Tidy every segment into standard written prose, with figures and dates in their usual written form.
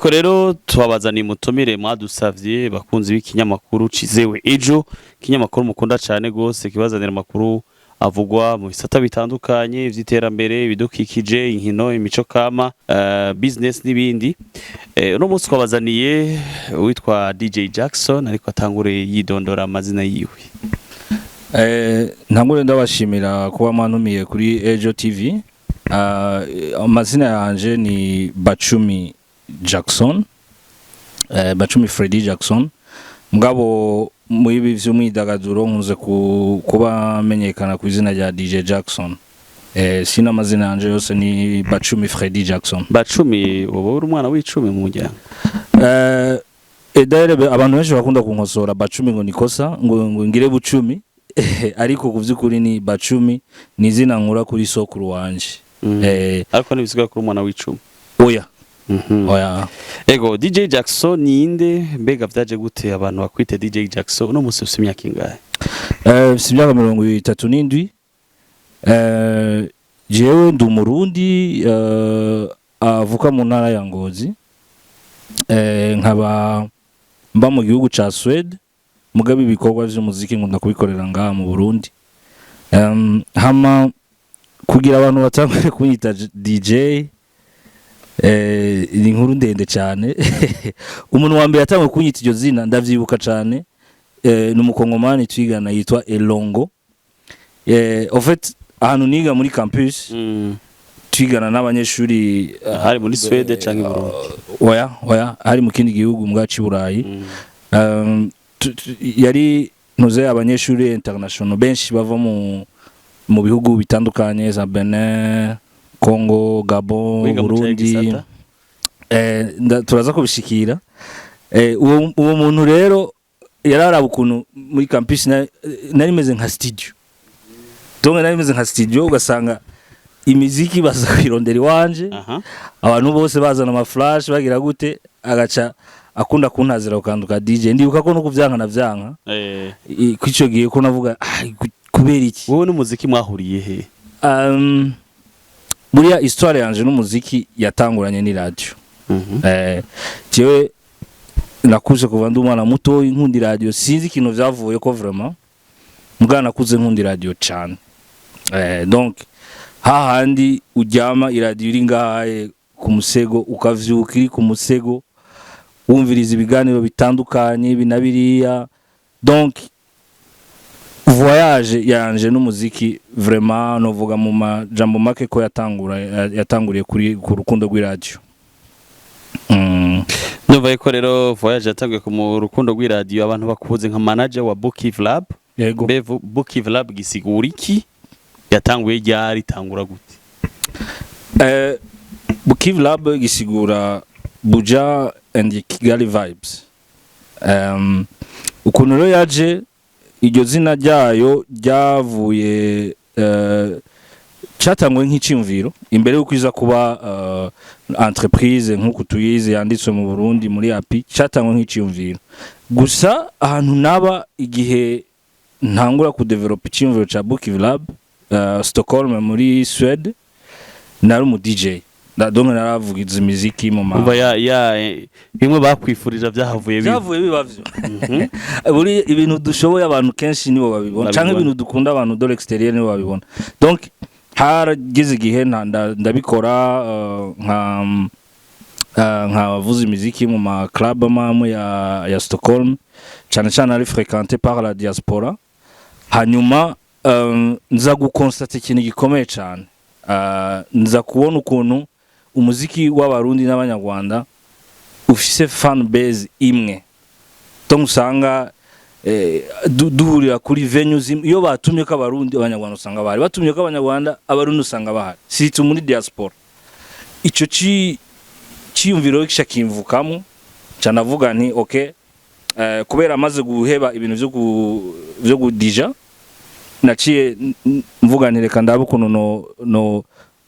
Nuko rero tubabazaniye umutumire mwadusavye, bakunzi b'ikinyamakuru cizewe Ejo, ikinyamakuru mukunda cane gose, kibazanira amakuru avugwa mu bisata bitandukanye vy'iterambere, ibidukikije, inkino, imico kama, business n'ibindi. Uno munsi twabazaniye uwitwa DJ Jackson, ariko atangure yidondora amazina yiwe. Ntangure ndabashimira kuba mwantumiye kuri Ejo TV. Amazina yanje ni Bacumi Jackson, Bacumi Freddy Jackson. Mugabo muri ibi vy'umwidagaduro nkunze kuba menyekana ku izina rya DJ Jackson. Sino amazina yanje yose ni Bacumi Freddy Jackson. Bacumi, uba uri umwana w'icumi mu muryango? D'ailleurs abantu benshi bakunda kunkosora Bacumi ngo nikosa ngo ngire Bucumi, ariko ku vy'ukuri ni Bacumi, ni izina nkura kuri sokuru wanje. Ariko ntibisigaye kuri umwana w'icumi? Oya. Oya. Ego, DJ Jackson ninde? Mbega vyaje gute abantu bakwite DJ Jackson? Uno munsi ufise imyaka ingahe? Mfise imyaka 37. Jewe ndi Umurundi, avuka mu ntara ya Ngozi, nkaba mba mu gihugu ca Suède, mugabo ibikorwa vy'umuziki nkunda kubikorera ngaha mu Burundi. Hama kugira abantu batangure kunyita DJ, ni inkuru ndende cyane. Umuntu wa mbere yatanguye kunyita iryo zina, ndavyibuka cyane, ni Umukongomani twigana yitwa Elongo. En fait ahantu niga muri campus, twigana n'abanyeshuri. Hari muri Suède canke i Burundi? Oya, hari mu kindi gihugu mbwa c'i Burayi. Yari ntuze abanyeshuri international benshi bava mu bihugu bitandukanye za Benin, Congo, Gabon, Wiga mu cahe Burundi. gisata? Turaza kubishikira. Uwo muntu rero yararaba ukuntu muri campus nari meze nka studio, donc nari meze nka studio, ugasanga imiziki baza kwirondera iwanje, abantu bose bazana ama flash, bagira gute, agaca akunda kuntazira kukanduka DJ. Ndibuka ko no kuvyanka na vyanka kw'ico gihe ko navuga: "Ah, kubera iki?" Wowe n'umuziki mwahuriye he? Buriya histoire yanje n'umuziki yatanguranye ni radio. Jewe nakuze kuva ndi umwana muto nkunda radio. Sinzi ikintu vyavuye ko vraiment, mbwa nakuze nkunda radio cane. Donc hahandi uryama iradiyo iri ngahaye ku musego, ukavyuka iri ku musego, wumviriza ibiganiro bitandukanye, ibi na biriya. Donc voyage yanje n'umuziki vraiment novuga mu majambo make ko yatanguriye kuri ku rukundo rw'iradiyo. Ndumva yuko rero voyage yatanguye ku mu rukundo rw'iradiyo. Abantu bakuze nka manager wa Bukiv Lab. Yego. Mbe Bukiv Lab gisigura iki? Yatanguye ryari? Itangura gute? Bukiv Lab gisigura Buja and Kigali Vibes. Ukuntu rero yaje iryo zina ryayo, ryavuye, cyatanguwe nk'iciyumviro imbere y'uko iza kuba entreprise nk'uku tuyizi yanditswe mu Burundi muri API. Cyatanguwe nk'iciyumviro gusa. Ahantu naba igihe ntangura kudevelopa iciyumviro ca Bukiv Lab, Stockholm muri Suède, nari umu DJ. Donc naravugiza imiziki mu ma Umva ya bimwe bakwifurije byahavuye biba. Byavuye biba vyo. Buri ibintu dushoboye abantu kenshi nibo babibona, canke Babibona. ibintu dukunda abantu de l'extérieur nibo babibona. Donc harageze igihe ndabikora, nkavuza imiziki mu ma club amwe ya Stockholm, cyane cyane ari fréquenté par la diaspora. Hanyuma nza gukonsata ikintu gikomeye cyane. Nza kubona ukuntu umuziki w'Abarundi n'Abanyarwanda ufise fan base imwe. Donc usanga duhurira kuri venues imwe. Iyo batumye ko Abarundi, Abanyarwanda usanga bahari, batumye ko Abanyarwanda, Abarundi usanga bahari, surtout muri diaspora. Ico ci ciyumviro kisha kimvukamo, ca ndavuga nti: "Okay." Kubera amaze guheba ibintu vyo kudija, naciye mvuga nti: "Reka ndabe ukuntu no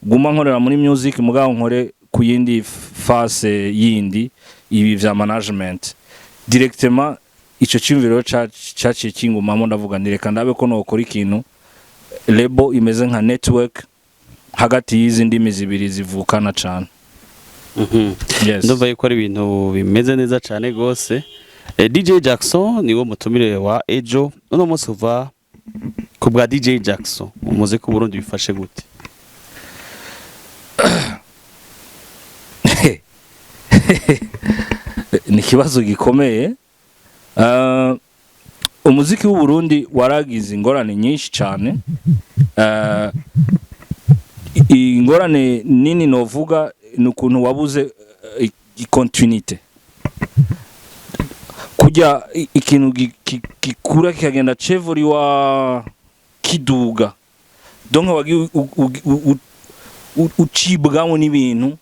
guma nkorera muri music, mugabo nkore ku yindi phase yindi, ibi vya management directement." Ico ciyumviro caciye kingumamo. Ndavuga nti: "Reka ndabe ko nokora ikintu, label imeze nka network hagati y'izi ndimi zibiri zivukana cane." Yes. Ndumva yuko ari ibintu bimeze neza cyane gose. DJ Jackson niwo mutumire wa ejo uno munsi. Uva ku bwa DJ Jackson, umuziki w'Uburundi bifashe gute? Ni ikibazo gikomeye. Umuziki w'u Burundi waragize ingorane nyinshi cyane. Ingorane nini novuga ni ukuntu wabuze continuité, kujya ikintu gikura kikagenda cevuriwa kiduga, donc wagiye ucibwamo n'ibintu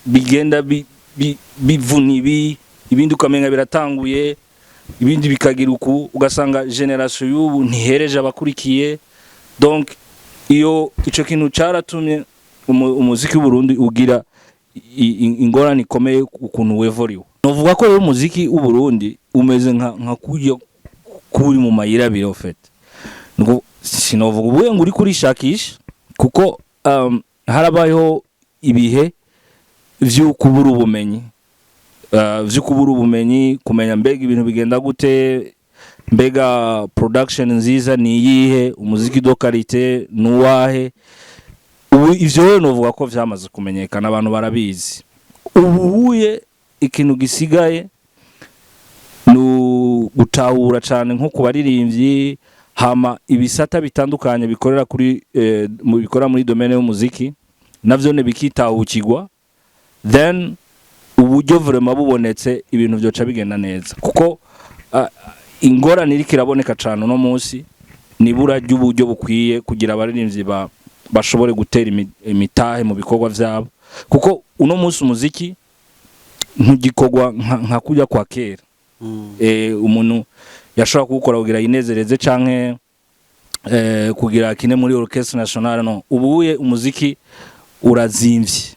bigenda bivuna ibi, ibindi ukamenga biratanguye, ibindi bikagira uku, ugasanga génération y'ubu ntihereje abakurikiye. Donc iyo ico kintu caratumye umuziki w'Uburundi ugira ingorane ikomeye ukuntu wevoriwe. Novuga ko rero umuziki w'Uburundi umeze nka kurya kuri mu mayira abiri en fait. Sinovuga ubuye ngo uri kurishakisha, kuko harabayeho ibihe vy'ukubura ubumenyi, vy'ukubura ubumenyi, kumenya mbega ibintu bigenda gute, mbega production nziza ni iyihe, umuziki de qualité ni uwahe. Ubu ivyo rero novuga ko vyamaze kumenyekana, abantu barabizi. Ubu uye ikintu gisigaye ni gutahura cyane nko ku baririmbyi, hama ibisata bitandukanye bikorera kuri mu bikora muri domaine y'umuziki navyo ne bikitahukirwa, then uburyo vraiment bubonetse ibintu byoca bigenda neza, kuko ingorane iriko iraboneka cyane uno munsi ni ibura ry'uburyo bukwiye kugira abaririmbyi bashobore gutera imitahe mu bikorwa vyabo, kuko uno munsi umuziki ntugikorwa nka kurya kwa kera. Umuntu yashobora kuwukora kugira yinezereze canke kugira akine muri orchestre nationale. No ubuye umuziki urazimvye,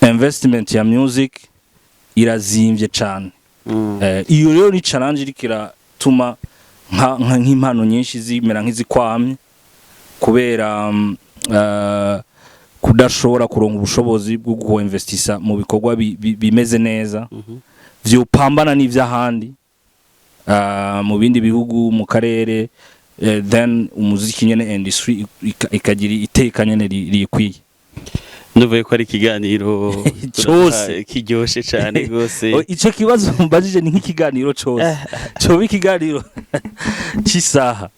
investment ya music irazimvye cane. Iyo rero ni challenge iriko iratuma nk'impano nyinshi zimera nk'izikwamye kubera kudashobora kuronka ubushobozi bwo kuinvestisa mu bikorwa bimeze neza vyopambana n'ivy'ahandi mu bindi bihugu mu karere, then umuziki nyene industry ikagira iteka nyene rikwiye. Ndumva ko ari ikiganiro Cose. kiryoshe cyane rwose. Oh, ico kibazo mbajije ni nk'ikiganiro cose, coba ikiganiro c'isaha.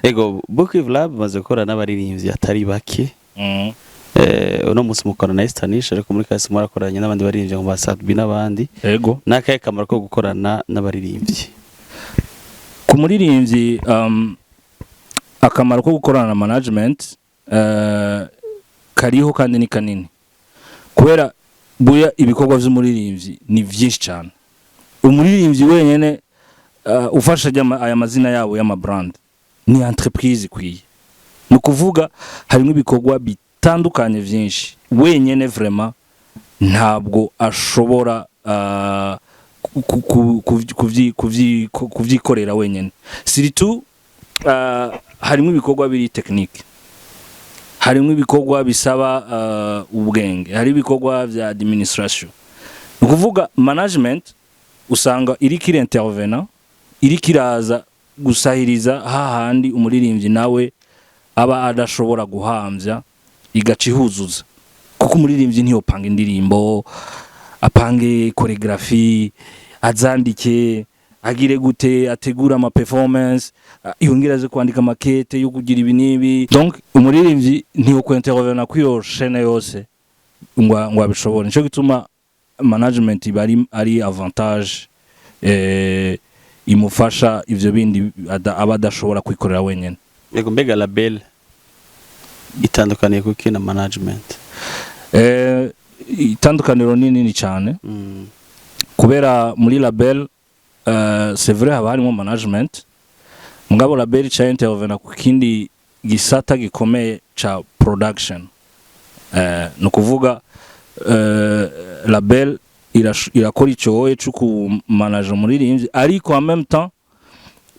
Ego, Book Lab maze gukora n'abaririmbyi atari bake. Uno munsi mukorana na Estanish, ariko muri kahise murakoranye n'abandi baririmbyi nka ba Sadbi n'abandi. Ego. N'akahe kamaro ko gukorana n'abaririmbyi? Ku muririmbyi, akamaro ko gukorana na management kariho kandi ni kanini, kubera buya ibikorwa vy'umuririmbyi ni vyinshi cyane. Umuririmbyi wenyene, ufasha aya mazina yabo y'ama brand, ni entreprise ikwiye. Ni ukuvuga harimo ibikorwa bitandukanye vyinshi, wenyene vraiment ntabwo ashobora kuvyikorera wenyene, surtout harimo ibikorwa biri technique, harimo ibikorwa bisaba ubwenge, hari ibikorwa vya administration. Ni ukuvuga management usanga iriko irintervena, iriko iraza gusahiriza hahandi umuririmbyi nawe aba adashobora guhamvya, igaca ihuzuza, kuko umuririmbyi ntiyopanga indirimbo, apange chorégraphie, azandike, agire gute, ategura ama performance, yongere aze kwandika makete yo kugira ibi n'ibi. Donc umuririmbyi ntiyokwentervena kuri iyo chaîne yose ngo abishobore. Nico gituma management iba ari avantage, imufasha ivyo bindi aba adashobora kwikorera wenyene. Yego, mbega label itandukaniye kuki na management? Itandukaniro ni nini cyane, kubera muri label, c'est vrai, haba harimo management, mugabo label ica intervena ku kindi gisata gikomeye ca production. Ni ukuvuga label irakora icoye co kumanaja umuririmbyi, ariko en même temps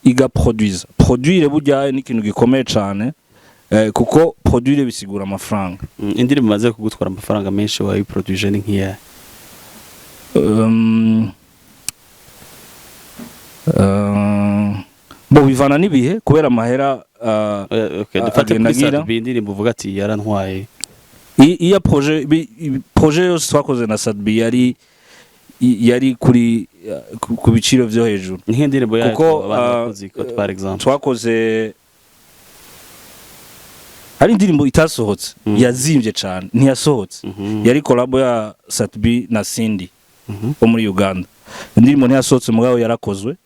igaproduisa. Produire burya ni ikintu gikomeye cane. Kuko produire bisigura amafaranga. Indirimbo imaze kugutwara amafaranga menshi wayiproduije ni nk'iyahe? Bo bivana n'ibihe kubera amahera Okay, dufate agenda kuri agira. Sat-B, indirimbo uvuga ati yarantwaye. Iya projet projet yose twakoze na Sat-B yari kuri ku biciro vyo hejuru. Ni nk'indirimbo yayo Kuko, abantu bakuzi ko par exemple. Twakoze, hari indirimbo itasohotse yazimvye cane, ntiyasohotse. Yari collabo ya Sat-B na Cindy wo muri Uganda. Indirimbo ntiyasohotse, mugabo yarakozwe,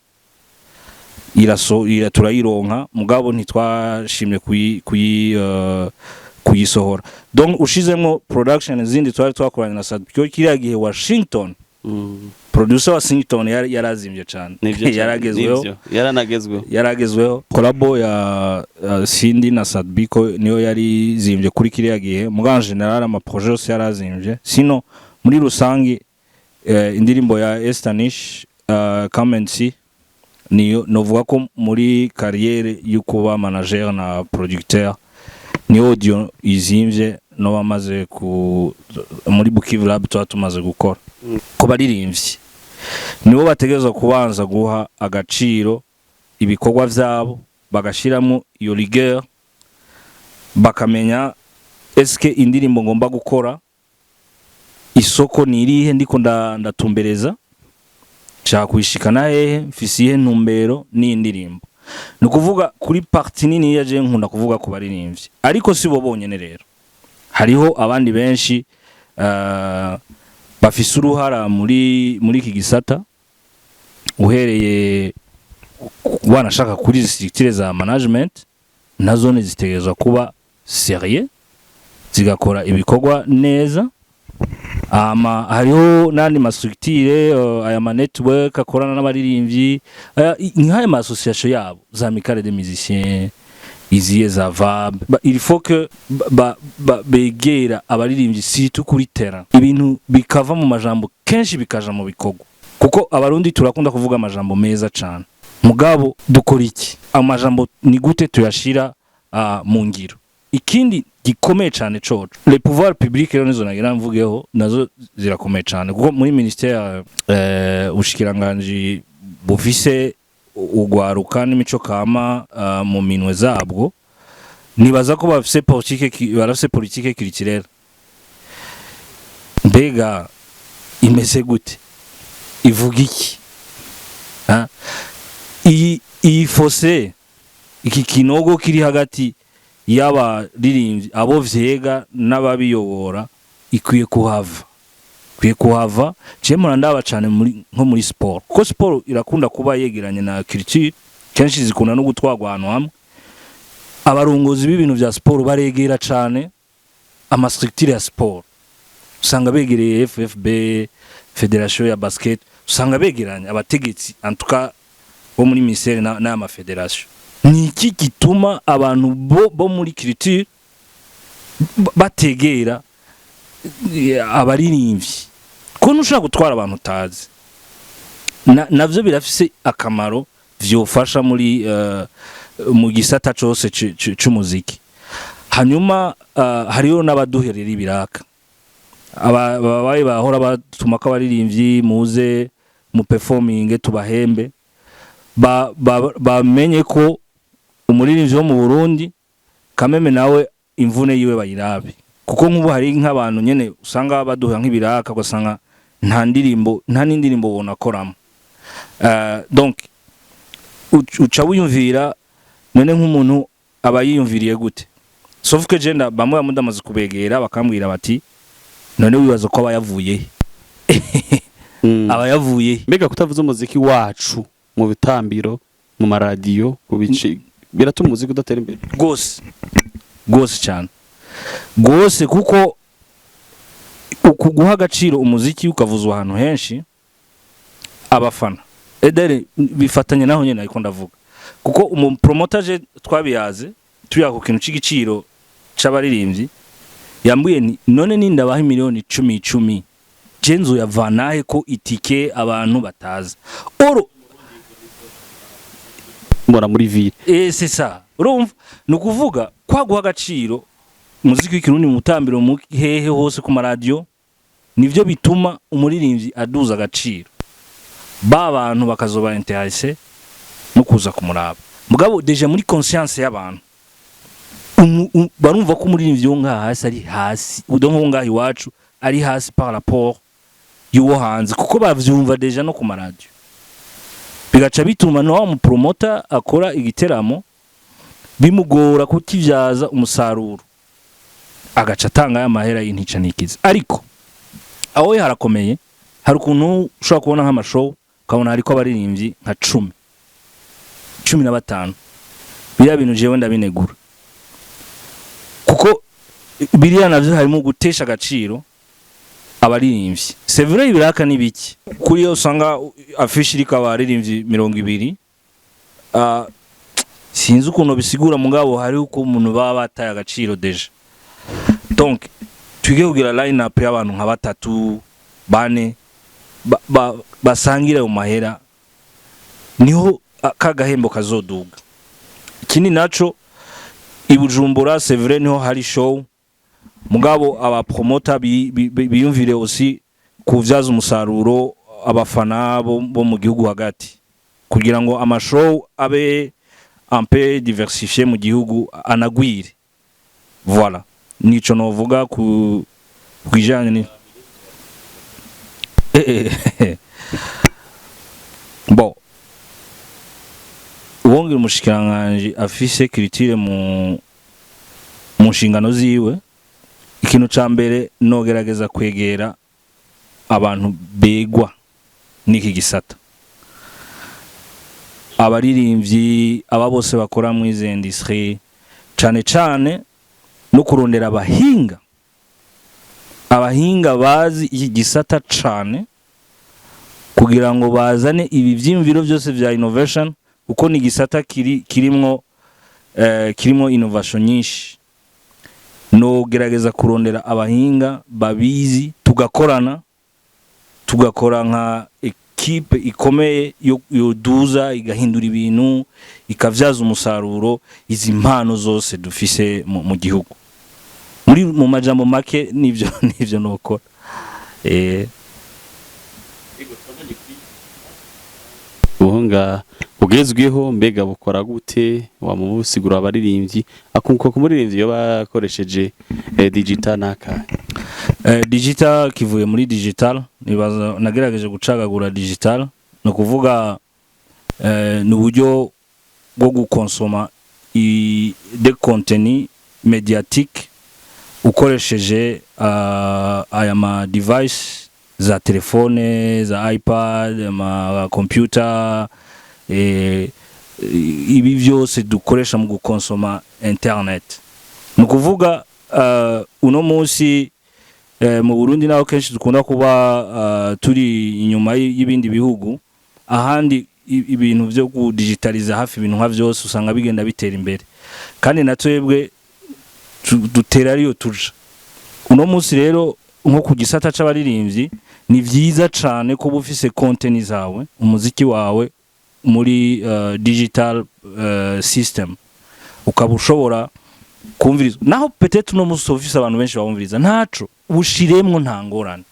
iraso ira turayironka, mugabo ntitwashimye kuyisohora. Donc ushizemo production zindi twari twakoranye na Sat-B kuko kiriya gihe Washington, producer Washington yarazimvye cane. Nivyo cane, Yaragezweho. nivyo, yaranagezweho. Yaragezweho. Collabo ya Cindy na Sat-B ko niyo yari zimvye kuri kiriya gihe. Mugabo en général ama projet yose yarazimvye. Sino muri rusangi indirimbo ya Estanish, Come and See, niyo novuga ko muri carrière yo kuba manager na producteur ni audio izimvye no bamaze ku muri Bukivu Lab tuba tumaze gukora. Ku baririmbyi, nibo bategerezwa kubanza guha agaciro ibikorwa vyabo, bagashiramo iyo rigueur, bakamenya: eske indirimbo ngomba gukora, isoko ni irihe ndiko ndatumbereza, nshaka kuyishikana hehe, mfise iyihe ntumbero n'indirimbo? Ni ukuvuga kuri partie nini ya je nkunda kuvuga ku baririmbyi, ariko si bo bonyene. Rero hariho abandi benshi bafise uruhara muri iki gisata, uhereye wanashaka kuri structure za management, nazo zitegerezwa kuba sérieux, zigakora ibikorwa neza. Ama hariho n'andi ma structure, aya ma network akorana n'abaririmbyi, nk'aya ma association yabo za Amicale des musiciens, iziye za VAB. Il faut que begera abaririmbyi surtout kuri terrain, ibintu bikava mu majambo kenshi bikaja mu bikorwa, kuko Abarundi turakunda kuvuga amajambo meza cane, mugabo dukora iki? Amajambo ni gute tuyashira mu ngiro? Ikindi gikomeye cane coco, les pouvoirs publics rero nizo nagira mvugeho, nazo zirakomeye cane, kuko muri ministère ubushikiranganji bufise ugwaruka n'imico kama mu minwe zabwo, nibaza ko bafise politique barafise politique culturelle. Mbega imeze gute? Ivuga iki? Ha? Iyi fossé, iki kinogo kiri hagati y'abaririmbyi, abo vyega n'ababiyobora, ikwiye kuhava, ikwiye kuhava. Je murandaba cane muri nko muri sport, kuko sport irakunda kuba yegeranye na culture, kenshi zikunda no gutwarwa ahantu hamwe. Abarongozi b'ibintu vya sport baregera cane ama structure ya sport, usanga begereye FFB, fédération ya basket, usanga begeranye abategetsi en tout cas bo muri ministère n'aya ma fédération. Ni iki gituma abantu bo muri culture bategera abaririmbyi? Ko ntushobora gutwara abantu utazi. Navyo birafise akamaro, vyofasha muri mu gisata cose c'umuziki. Hanyuma hariho n'abaduherera ibiraka. Ababaye bahora batuma ko abaririmbyi muze mu performing tubahembe, bamenye ko umuririmbyi wo mu Burundi kameme nawe imvune yiwe bayirabe, kuko nk'ubu hari nk'abantu nyene usanga baduha nk'ibiraka, ugasanga nta ndirimbo, nta n'indirimbo bonakoramo. Donc uca wiyumvira none nk'umuntu aba yiyumviriye gute? Sauf que je bamwe bamwe ndamaze kubegera, bakambwira bati: "None wibaza ko aba yavuye he?" Aba yavuye he? Mbega kutavuza umuziki wacu mu bitambiro, mu maradiyo, ku bice, biratuma umuziki udatera imbere? Rwose, rwose cyane rwose, kuko uku guha agaciro umuziki ukavuzwa ahantu henshi, abafana edere bifatanya naho nyene. Ariko ndavuga kuko umupromoter je twabiyaze tuya ku kintu c'igiciro c'abaririmbyi, yambwiye ni none nindabaha miliyoni 10 10, je nzoyavanahe ko itike abantu batazi oro? Mbona muri ville. Eh, c'est ça. Urumva, ni ukuvuga Kwa guha agaciro umuziki w'ikirundi mu mutambiro, mu hehe hose, ku maradiyo, nivyo bituma umuririmbyi aduza agaciro, ba bantu bakazoba intéressé no kuza kumuraba. Mugabo déjà muri conscience y'abantu barumva ko umuririmbyi wo ngaha hasi ari hasi, donc wo ngaha iwacu ari hasi par rapport y'uwo hanze, kuko bavyumva déjà no ku maradiyo. Bigaca bituma na wa mu promoteur akora igiteramo bimugora kukivyaza umusaruro, agaca atanga ya mahera y'intica ntikize. Ariko aho we harakomeye. Hari ukuntu ushobora kubona nk'ama show, ukabona hariko abaririmbyi nka 10, 15. Biriya bintu jewe ndabinegura, kuko biriya navyo harimo gutesha agaciro abaririmbyi. C'est vrai, ibiraka ni biki kuri yo usanga affiche iriko abaririmbyi 20. Sinzi ukuntu bisigura, mugabo hari uko umuntu baba bataye agaciro déjà. Donc twige kugira line up y'abantu nka batatu, bane, basangira ayo mahera, niho kagahembo kazoduga. Ikindi naco, i Bujumbura, c'est vrai, niho hari show, mugabo aba promoteur biyumvire aussi kuvyaza umusaruro abafana bo mu gihugu hagati, kugira ngo ama show abe un peu diversifié mu gihugu, anagwire. Voilà, nico novuga ku kwijanye ni bon. Uwongera umushikiranganji afise culture mu nshingano ziwe, ikintu ca mbere nogerageza kwegera abantu begwa n'iki gisata, abaririmbyi, aba bose bakora mu izi industrie, cane cane no kurondera abahinga bazi iki gisata cane, kugira ngo bazane ibi vyiyumviro byose vya innovation, kuko ni igisata kirimwo innovation nyinshi. Nogerageza kurondera abahinga babizi, tugakorana, tugakora nka équipe ikomeye yoduza, igahindura ibintu, ikavyaza umusaruro izi mpano zose dufise mu gihugu. Muri mu majambo make, nivyo nokora. Ubuhunga bugezweho mbega bukora gute? Wamubusigura abaririmbyi akunguka ku muririmbyi iyo bakoresheje digital nakahe? Digital kivuye muri digital. Nibaza nagerageje gucagagura. Digital ni ukuvuga ni uburyo bwo gukonsoma de contenu médiatique ukoresheje aya ma device za telefone, za iPad, ama computer, ibi byose dukoresha mu gukonsoma internet. Ni ukuvuga uno munsi mu Burundi, naho kenshi dukunda kuba turi inyuma y'ibindi bihugu, ahandi ibintu byo kudigitaliza hafi ibintu nka vyose usanga bigenda bitera imbere, kandi na twebwe dutera ariyo tuja. Uno munsi rero, nko ku gisata c'abaririmbyi, ni vyiza cane ko uba ufise contenu zawe, umuziki wawe muri digital system, ukaba ushobora kumviriza. Naho peut-être uno munsi ufise abantu benshi bawumviriza, ntaco, ushiremwo, nta ngorane.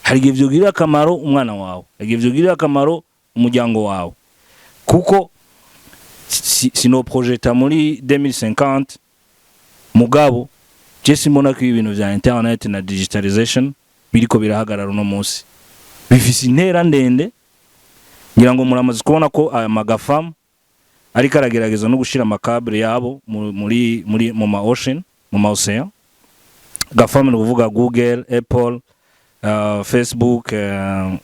Hari igihe vyogirira akamaro umwana wawe, hari igihe vyogirira akamaro umuryango wawe, kuko sino projeta muri 2050, mugabo je simbona ko ibintu vya internet na digitalization biriko birahagarara. Uno munsi bifise intera ndende. Ngira ngo muramaze kubona ko aya ma GAFAM ariko aragerageza no gushira ama câble yabo muri mu ma ocean, mu ma océan. GAFAM ni ukuvuga Google, Apple, Facebook,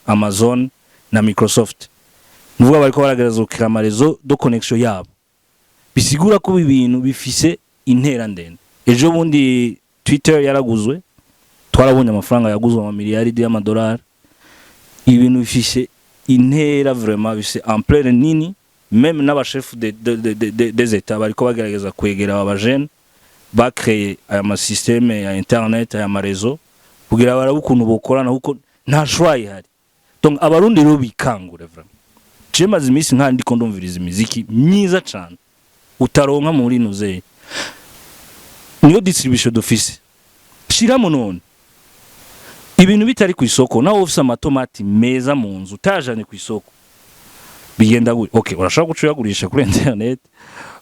Amazon na Microsoft. Ni ukuvuga bariko baragerageza gukira ama réseau de connexion yabo. Bisigura ko ibi bintu bifise intera ndende. Ejo bundi Twitter yaraguzwe, twarabonye amafaranga yaguzwe, amamiliyaridi y'amadolari. Ibintu bifise intera vraiment, bifise ampleur nini. Même n'aba chef des états bariko bagerageza kwegera aba jeunes bakreye aya ma système ya internet, aya ma réseau, kugira barabe ukuntu bokorana, kuko nta choix ihari. Donc Abarundi rero bikangure vraiment. Je maze iminsi nka ndiko ndumviriza imiziki myiza cane utaronka muri nuzeye. Niyo distribution d'office shiramo. None ibintu bitari ku isoko, nawe ufise amatomati meza mu nzu utajanye ku isoko, bigenda gute? Okay, urashobora guca uyagurisha kuri internet,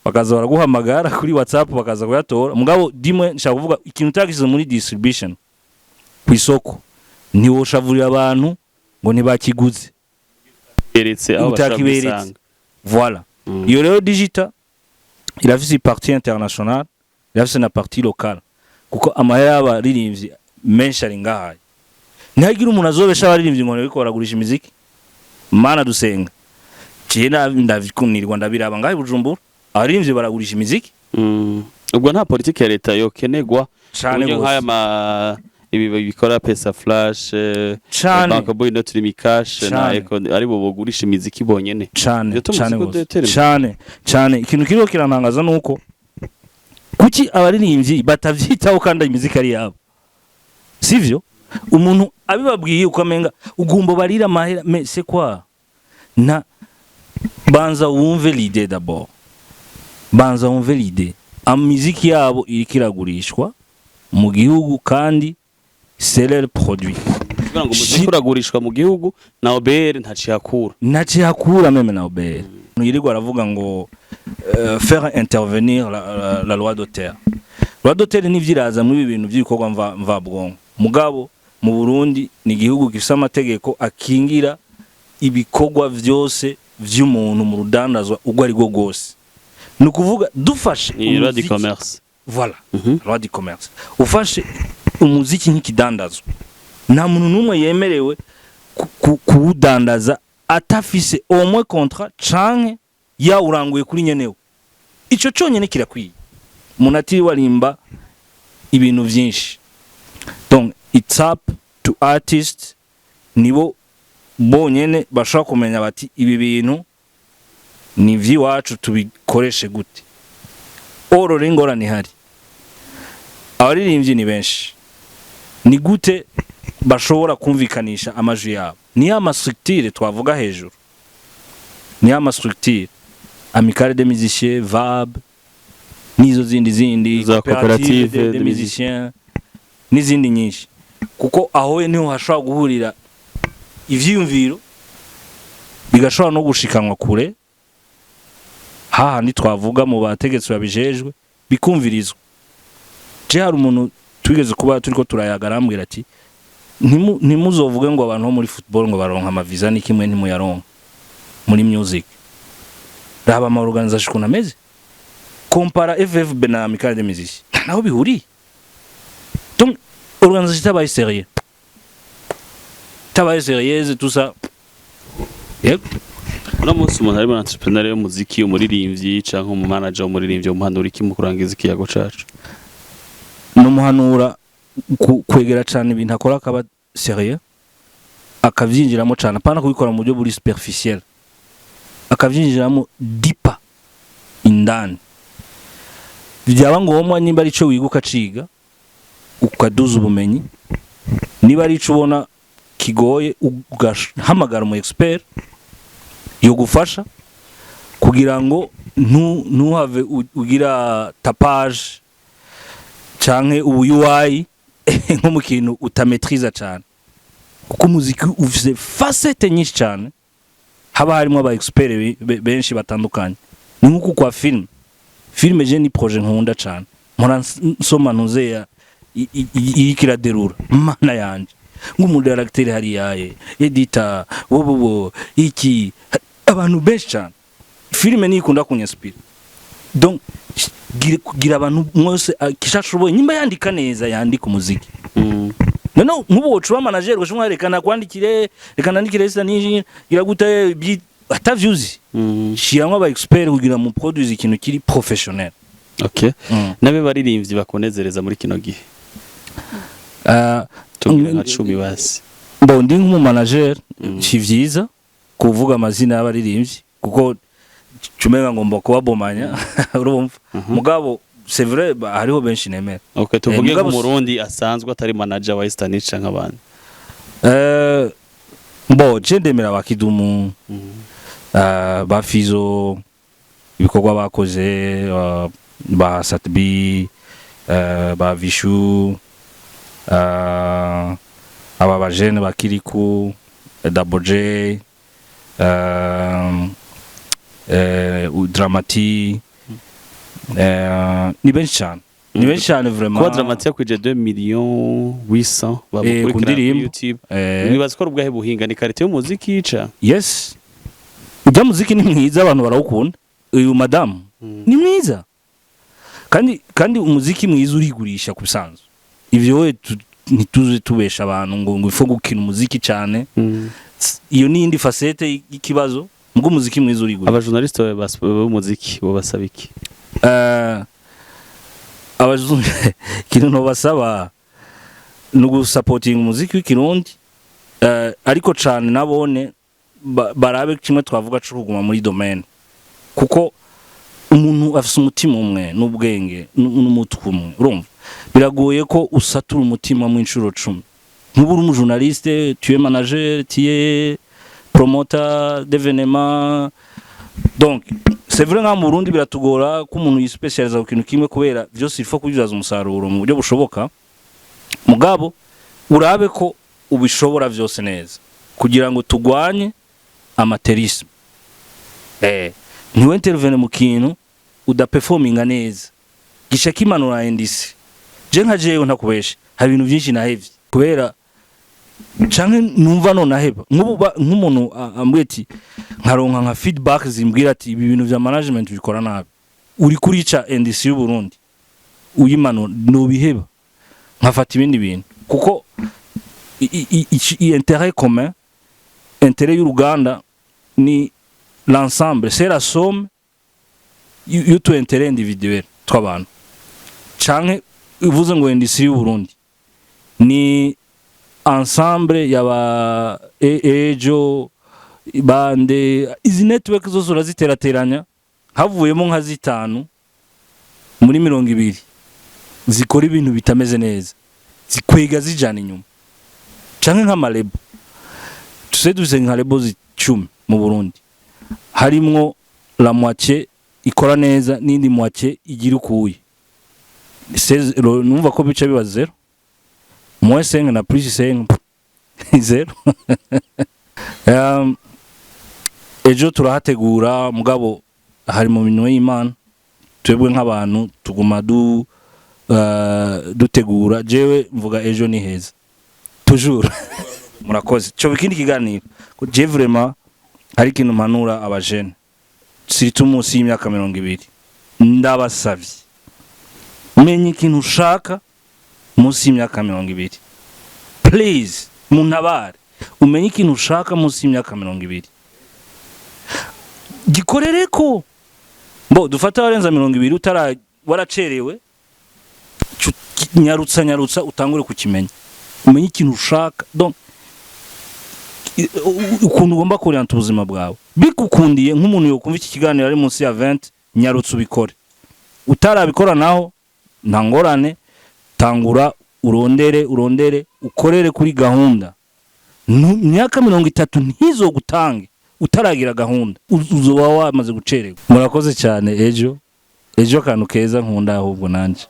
bakaza baraguhamagara kuri WhatsApp, bakaza kuyatora. Mugabo dimwe nshaka kuvuga, ikintu utagishyize muri distribution ku isoko, ntiwoshavurira abantu ngo ntibakiguze. Beretse aho bashobora Utakiberetse. gusanga. Voilà. Iyo rero digital irafise partie internationale, irafise na partie locale, kuko amahera y'abaririmbyi menshi ari ngahaye. Ntihagire umuntu azobesha abaririmbyi ngo bariko baragurisha imiziki. Mana dusenga, jewe ndabikunirwa, ndabiraba ngahe i Bujumbura, abaririmbyi baragurisha imiziki. Ubwo nta politiki ya leta yokenegwa Cane uburyo gose. nk'aya ma ibi bikora Pesa Flash, Cane. Bank Boy, Not Cash na Cane. Eco, ari bo bogurisha imiziki bonyene? Cane. Biratuma Cane umuziki gose. udatera imbere. Cane cane. Ikintu kiriho kirantangaza nuko kuki abaririmbyi batavyitaho kandi imiziki ari yabo, sivyo? Umuntu abibabwiye ukamenga ugomba barira amahera. Mais c'est quoi? Na banza wumve l'idée d'abord, banza wumve l'idée. Imiziki yabo iriko iragurishwa mu gihugu kandi c'est leur produit. Kugira ngo umuziki uragurishwa mu gihugu na OBR ntacihakura. Ntacihakura, même na OBR yirirwa aravuga ngo faire intervenir la loi d'auteur. Loi d'auteur nivyo muri ibi bintu by'ibikorwa mva mvabwonko. Mugabo mu Burundi ni igihugu gifise amategeko akingira ibikorwa vyose vy'umuntu mu rudandazwa ubwo ari bwo bwose. Ni ukuvuga dufashe Ni loi du umuziki- commerce. Voilà, loi du commerce. Ufashe umuziki nk'ikidandazwa, nta muntu n'umwe yemerewe kuwudandaza atafise au moins contrat canke yawuranguye kuri nyenewe. Ico conyene kirakwiye, umuntu atiriwe arimba ibintu vyinshi. Donc it's up to artist, nibo bonyene bashobora kumenya bati ibi bintu ni ivy'iwacu, tubikoreshe gute? Orora ingorane ihari, abaririmbyi ni benshi, ni gute bashobora kumvikanisha amajwi yabo? Ni ya ma structure twavuga hejuru, ni ya ma structure, Amicale des musiciens, VAB n'izo zindi Za coopérative de de musiciens n'izindi nyinshi, kuko aho niho hashobora guhurira ivyiyumviro bigashobora no gushikanwa kure hahandi twavuga mu bategetsi babijejwe, bikumvirizwa. Je hari umuntu twigeze kuba turiko turayaga, arambwira ati: "Ntimuzovuge ngo abantu bo muri football ngo baronka amaviza ni kimwe, ntimuyaronka muri music. Raba ama organisation ukuntu ameze, compara FFB na Amicale des musiciens, nta naho bihuriye." Donc organisation itabaye sérieux, itabaye sérieuse, tout ça, yego. Uno munsi umuntu ari mu entrepreneur y'umuziki, umuririmbyi canke umu manager w'umuririmbyi, umuhanura iki mu kurangiza ikiyago cacu? Numuhanura kwegera cane ibintu akora, akaba sérieux, akavyinjiramo cane, apana kubikora mu buryo buri superficiel, akavyinjiramo deeper indani. Byaba ngombwa nimba ari ico wiga ukaciga, ukaduza ubumenyi. Niba ari ico ubona kigoye, ugahamagara umu expert yogufasha kugira ngo ntuhave ugira tapage canke ubu UI nko mu kintu utametriza cane, kuko umuziki ufise facette nyinshi cane, haba harimo aba expert benshi batandukanye. Ni nkuko kwa film, film je ni projet nkunda cane, mpora nsoma ntuzeya iriko iraderura mana yanje nk'umudirecteur hariyaye, editor wobobo iki, abantu benshi cane. Filime niyo ikunda kunyinspira. Donc gira abantu mwose kishashoboye, nyimba yandika neza, yandika umuziki. Noneho nk'ubu woca uba manager, ugasha reka nakwandikire, reka nandikire sita niji gira gute, atavyuzi. Shiramwo aba expert kugira mu produce ikintu kiri professionnel. Okay, nabe baririmbyi bakunezereza muri kino gihe? Tubwire nka 10 basi. Bon, ndi nk'umu manager, si vyiza kuvuga amazina y'abaririmbyi kuko cumenga ngomba kubabomanya, urumva? Mugabo c'est vrai, hariho benshi nemera. Okay, tuvuge mugabo nk'umurundi asanzwe atari manager wa Eastern canke abandi. Bon, je ndemera ba Kidumu, ba Fizo, ibikorwa bakoze, ba Satbi. Ba Vishu, aba bajene ba Kiriku, Double J, Dramati, ni benshi cyane, ni benshi cyane vraiment. Kuba Dramati yakwije 2 millions 800 bamukurikirana ku kuri ndirimbo. YouTube, nibaza ko ari ubwahe buhinga? Ni qualité y'umuziki yica? Yes, ujya muziki ni mwiza, abantu barawukunda. Uyu madamu ni mwiza, kandi umuziki mwiza urigurisha ku bisanzwe. Ivyo we ntituze tubesha abantu ngo ifo gukina umuziki cyane. Iyo ni indi facette y'ikibazo, mbwo umuziki mwiza urigurisha. Abajournaliste b'umuziki bo basaba iki? Abazungu, ikintu ntobasaba ni ugusapotinga umuziki w'ikirundi, ariko cane nabone barabe kimwe twavuga co kuguma muri domaine, kuko umuntu afise umutima umwe n'ubwenge n'umutwe umwe. Urumva biragoye ko usatura umutima mu inshuro 10. Nk'ubu uri umujournaliste, tu es manager, tu es promoteur d'événements. Donc c'est vrai, nka mu Burundi biratugora ko umuntu yispecializa ku kintu kimwe, kubera vyose il faut kubibyaza umusaruro mu buryo bushoboka. Mugabo urabe ko ubishobora vyose neza kugira ngo tugwanye amateurisme. Ntiwe intervene mu kintu udaperforminga neza, gisha kimanura industry. Je nka jewe, ntakubeshe, hari ibintu byinshi nahevye kubera canke numva none aheba. Nk'ubu nk'umuntu ambwiye ati, nkaronka nka feedback zimbwira ati ibi bintu vya management bikora nabi, uri kurica industry y'u Burundi uyimanura, nobiheba nkafata ibindi bintu, kuko intérêt commun, intérêt y'uruganda ni l'ensemble, c'est la somme y'utu intérêt individuel tw'abantu. Canke uvuze ngo industrie y'u Burundi ni ensemble yaba ejo bande, izi network zose uraziterateranya, havuyemo nka zitanu muri 20 zikora ibintu bitameze neza, zikwega zijana inyuma. Canke nk'ama label, tuse dufise nka label 10 mu Burundi, harimwo la moitié ikora neza n'indi moitié igira ukuye. Numva ko bica biba zéro moins 5 na plus 5, zéro. Ejo turahategura, mugabo hari mu minwe y'Imana. Twebwe nk'abantu tuguma dutegura. Jewe mvuga ejo ni heza toujours. Murakoze. Cyo ikindi kiganiro ko je vraiment hari ikintu mpanura abajene, surtout munsi y'imyaka 20. Ndabasavye, menya ikintu ushaka munsi y'imyaka 20. Please, muntabare, umenye ikintu ushaka munsi y'imyaka 20, gikorere ko mbo dufate warenza 20 utara waracerewe. Nyarutsa, nyarutsa utangure kukimenya, umenye ikintu ushaka. Donc ukuntu ugomba kurienta ubuzima bwawe bigukundiye, nk'umuntu yokumva iki kiganiro ari munsi ya 20, nyarutsa ubikore. Utarabikora naho nta ngorane, tangura urondere, urondere, ukorere kuri gahunda. Imyaka 30 ntizogutange utaragira gahunda, uzoba wamaze gucererwa. Murakoze cyane. Ejo, ejo akantu keza nkunda ahubwo nanje.